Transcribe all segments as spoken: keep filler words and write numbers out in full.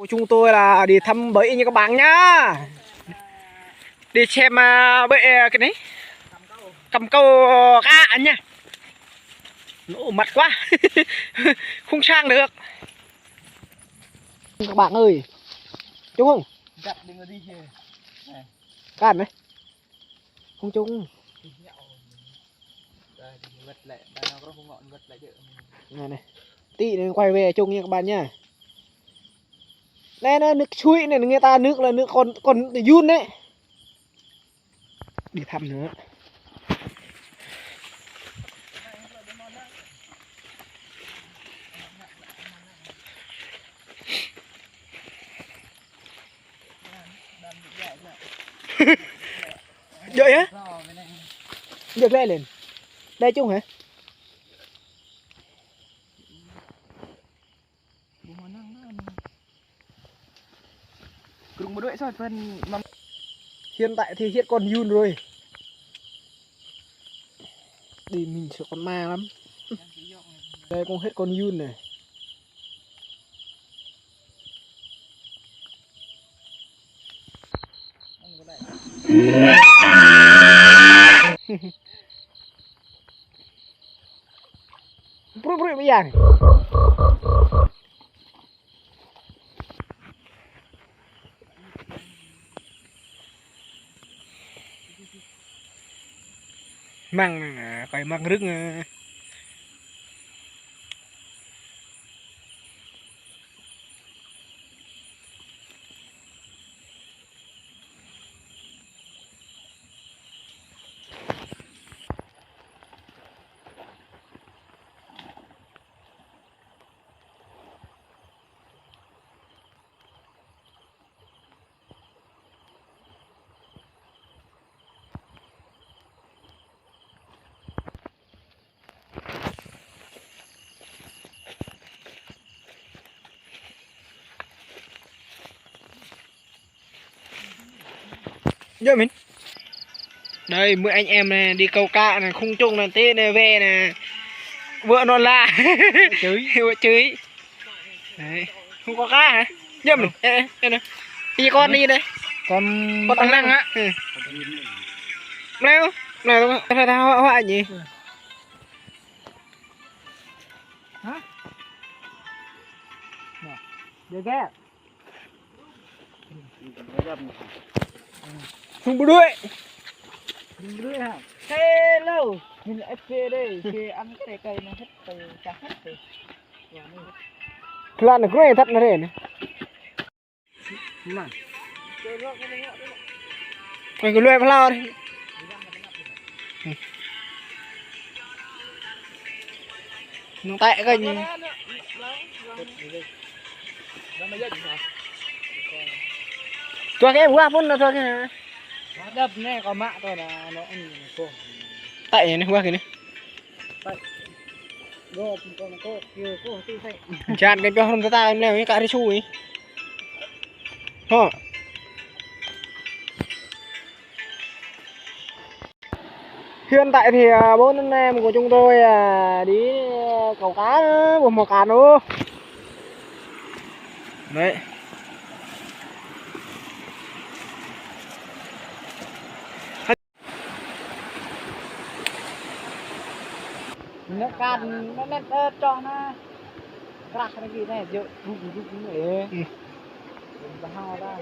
Chúng tôi là đi thăm bơi như các bạn nha. Đi xem, à, bơi, à, cái này. Cắm câu cá anh nha. Ồ, mệt quá. Không sang được. Các bạn ơi. Trúng không? Cạn đấy. Không trúng. Này này. Tí nữa quay về trúng nha các bạn nha. Này này, nước suối này, người ta nước là nước con, con yun đấy. Đi thăm nữa. Dơi hả? Dơi lẹ lên. Đây chung hả? Hiện tại thì hết con yun rồi. Đi mình sợ con ma lắm. Đây cũng hết con yun này. Brui, brui, bây giờ này. Măng, à, coi măng rừng, à. Dơ min. Đây, mười anh em này, đi câu cá này, không trúng này, té này, về này. Vợ nó la. Chửi. Vợ chửi. Đấy. Không có cá hả? Dơ min. Ê, ê, ê, nè. Đi con đi đây. Con con tăng năng á. Ừ. Leo. Leo, hoa, hoa, hoa gì? Hả? Nè. Dơ ghê. Hung bơđuĕ. Hung bơđuĕ hă? Hello. Min ép xê đây, xê ăn cái này cây nó hết từ, chả hết từ. Plan nó grê thật nó rên. Mà. Cái lưới plau đi. Nông tại cái gì? Tua cái buah pun tua cái. Đập nè, có mạ tôi là nó ăn cô. Tại này buah cái này. Tại. Gô, con cô, kêu cô, tôi thấy. Chan cái cho hôm ta em leo cái cả đi xui. Hả? Hiện tại thì, à, bốn anh em của chúng tôi, à, đi, à, câu cá, ôm một cá nữa. Đấy. Nó can, nó nét, ơ, cho nó. Krah lagi nih, yuk, buk, buk, buk, eh. Hmm. Bahang orang.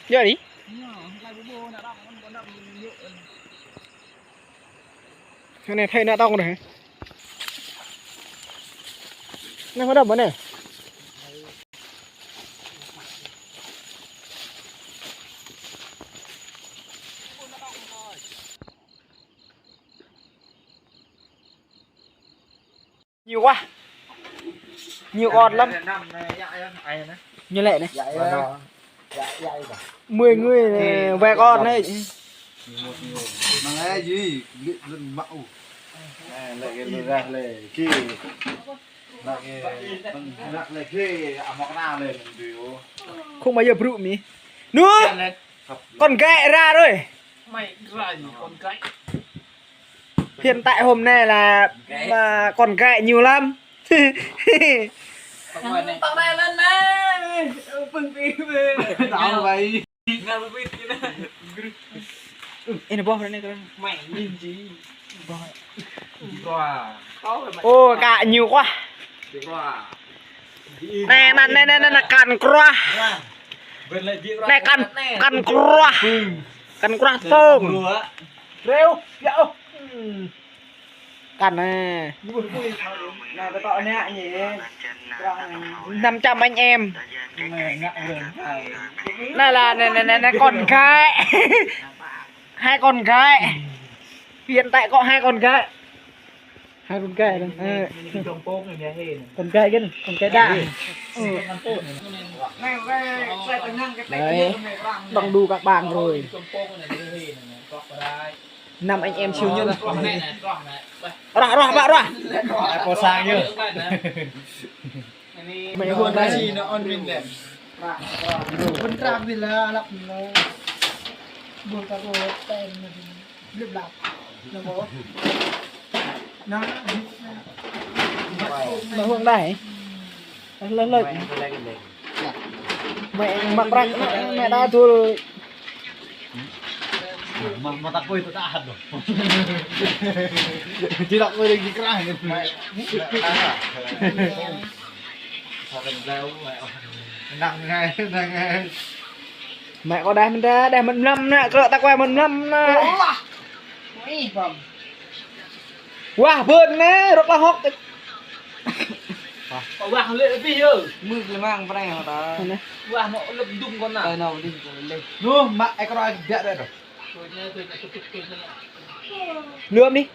Yuk, đi. Cái này thấy nó đông rồi hả? Nó có đông mà nè. Nhiều quá. Nhiều con lắm. Như lẹ này. Mười người này, vài con đấy. Mà lẽ gì, luyện luận mạo. Lẽ cái lừa gạt lẽ kia. Lẽ cái, lẽ kia, à, mọc na lẽ mình biểu. Không bao giờ bự mì. Nước. Con ghẹ ra rồi. Mày ra gì con ghẹ? Hiện tại hôm nay là, mà con ghẹ nhiều lắm. Tao này lên nè. Bưng đi về. Tao vậy. Ngao bịt bịt. Ê, nó bóp ra đây coi. Mày nhìn gì? Bóp. Ô, cá nhiều quá. Này, này, này, này, này, này, cắn quá. Này, cắn, cắn quá. Cắn quá tông. Rêu, ya, ô. Cắn nè. Nè, tao tọ nè, nhỉ. Năm trăm anh em. Này là, này, này, này, này, con ghẹ. Hai con ghẹ. Hiện tại có hai con ghẹ. Hai con ghẹ đó. Ờ. Con ghẹ kia, con ghẹ đá. Ừ. Đấy. Đông đủ các bạn rồi. Năm anh em siêu nhân. Roh, roh, bă, roh. Ai pô sang yơh. Mày hôn ra gì nó on min đen. Bên trang thì là lặp nó. Buông ta cô tên nó. Lip lặp. Nó có. Nó. Mày hôn đây. Lơi, lơi. Mẹ mặc rách, mẹ đã thua. Mà, mà tao quên tao đã hẳn rồi. Chỉ đọc quên đi cái này. Năng ngay, năng ngay. Mẹ có đá mình ra, đá mình lăm nè, cỡ tao quay mình lăm nè. Wah, bơn nè, rốt là hốc. Wah, lĕ lebih yơh. Mưk lĕ mang prai hŏ ta. Wah, nó lĕ dum kon nă. Ơ, nó đi, đi. Nó, mă, ai kơ ai biă đơi. Lưm đi.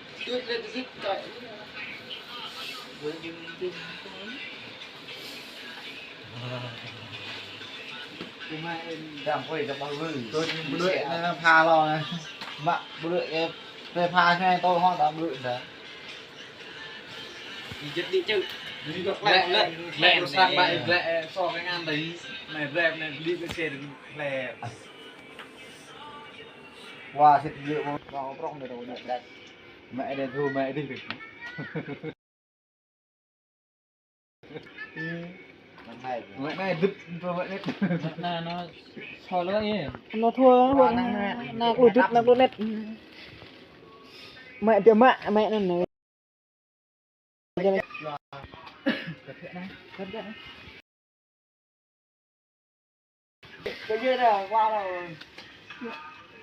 Đang quay cho bao gửi. Tôi bự đuổi này pha lo này. Mă bự đuổi cái, cái pha này tôi ho đã bự đuổi đó. Đi chết đi chứ. Đi gọt lẹ, lẹ, lẹ, lẹ, sang bạn lẹ, so cái ngăn đấy. Mày rep này, đi cái xe đừng lẹ. Wah, sĭt djơ̆ mơ̆, mơ̆ prong dêh, dêh, dêh. Mă dêh, thu mă dêh. Mă dêh, thu mă dêh. Nă, nă, nó soi lơ yơh. Nó thua, wah, nă, nă, nă, klŭ dŭt, nă, klŭ net. Mă dêh, mă, mă nă, nă.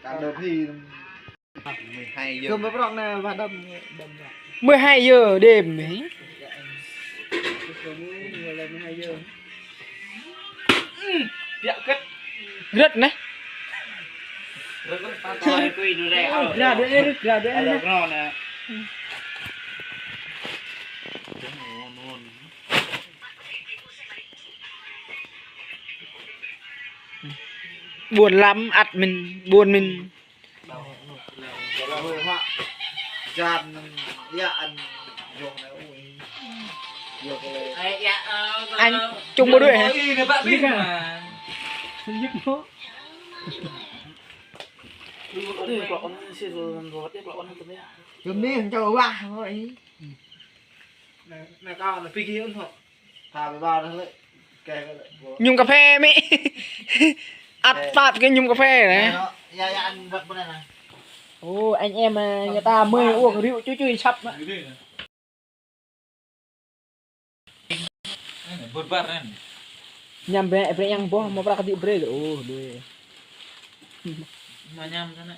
Cán đợt thì mười hai giờ. Cơm bắp rong này và đâm, đâm vào. Mười hai giờ đêm ấy. Mười hai giờ. Rất nè. Rất nè. Ra đuổi, ra đuổi. Ra đuổi. Buồn lắm, ăt mĭn, buồn mĭn. Anh Trung bộ đội hả? Gơm đi, cháu qua thôi. Nè, nè, con, nó phi kia ủng hộ. Pha với ba nó lệ. Kè cái lệ. Nhum cà phê mi. Ăt pap kơ nhum cà phê nè. Nè, nó, ya, ya, ăn gật bên này nè. Ồ, anh em, à, nhà ta mới uống rượu chui chui sập mà. Bơ̆t bơ̆t nè. Ñăm brơi, brơi yang boh, mă prăk kơdĭ brơi. Ơ, đuê. Mă ñăm sana.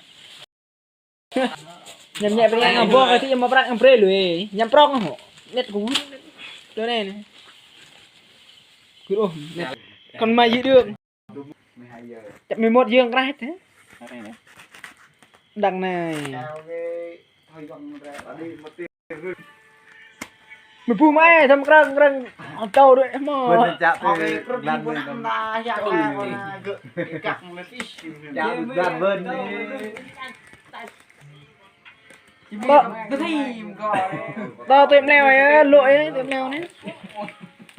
Ñăm ñĕ brơi yang boh, kơdĭ mă prăk yang brơi lui. Ñăm prong hŏ. Net kơ wưt. Đơ nê nê. Kơ ôh, net. Kon mă yư đưm. Chăp mười một yơng krah thế. Đăng này. Mười phút mai, thăm krăng, krăng. Tàu đuổi mơ. Bơ̆n chăp lăn bơ̆n. Chăp lăn bơ̆n. Tơ, tơ tui mleo ya, lội ya, tui mleo nê.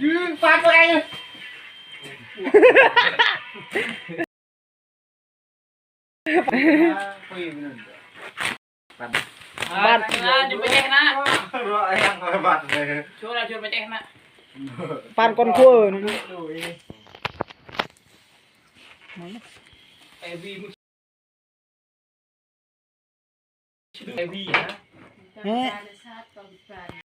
Dư, pha kơ ai. Bát. Bát. Nă, jum pơčeh nă. Rŏ yang kơ bát deh. Čur lah, čur pơčeh nă. Pan kon kuơ. Evi. Evi, hă? Hĕ?